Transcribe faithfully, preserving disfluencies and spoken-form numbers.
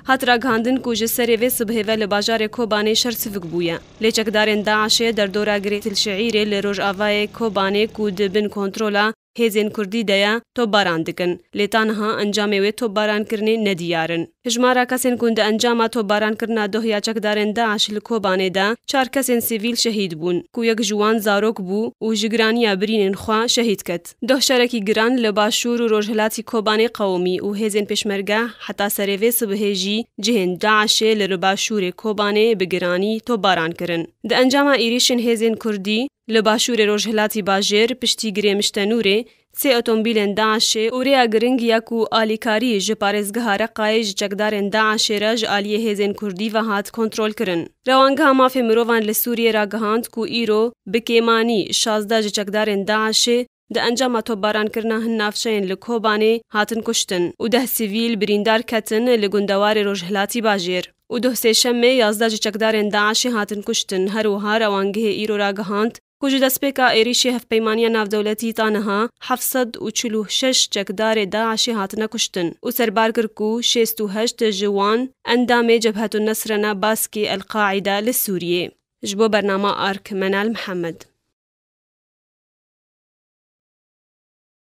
Hat ragihandin ku ji serê vê sibhê ve li bajarê Kobanê şer sivik bûye. Lê çekdarên DAIŞê derdora girê Til Şiîrê li rojavayê Kobanê ku di bin kontrola hêzên Kurdî de ye, topbaran dikin. Lê ta niha encamê wê topbarankirinê nediyar in. Hijmara kesên ku di encama topbarankirina doh ya çekdarên DAIŞ li Kobanê de çar kesên sivîl şehîd bûn, ku yek ji wan zarok bû û ji giraniya birînên xwe şehîd ket. Doh şerekî giran li başûr û rojhilatî Kobanê qewimî û hêzên pêşmerge heta serê vê sibihê jî cihên DAIŞê li başûrê Kobanê bi giranî topbaran kirin. Di encama êrîşên hêzên Kurdî li başûrê rojhilatî bajêr piştî girê Miştenûrê sê otomobîlên DAIŞê û rêya giring ya ku alîkarî ji parêzgeha Reqayê ji çekdarên DAIŞê re ji aliyê hêzên Kurdî ve hat kontrolkirin. Rewangeha Mafê Mirovan li Sûriyê ragihand ku îro bi kêmanî şazdeh ji çekdarên DAIŞê di encama topbarankirina hin navçeyên li Kobanê hatin kuştin û deh sivîl birîndar ketin li gundewarê rojhilatî bajêr. Û doh sêşemê yazdeh ji çekdarên DAIŞê hatin kuştin. Her wiha rewangehê îro ragihand ku ji destpêka êrîşê hevpeymaniya navdewletî ta niha heft sed û çil û şeş çekdarê DAIŞê hatine kuştin û serbar kir ku şêst û heşt ji wan endamê Cebhetun Nesrena Baskê El Qaîda li Sûriyê. Ji bo bernama Ark, Menal Mihemed.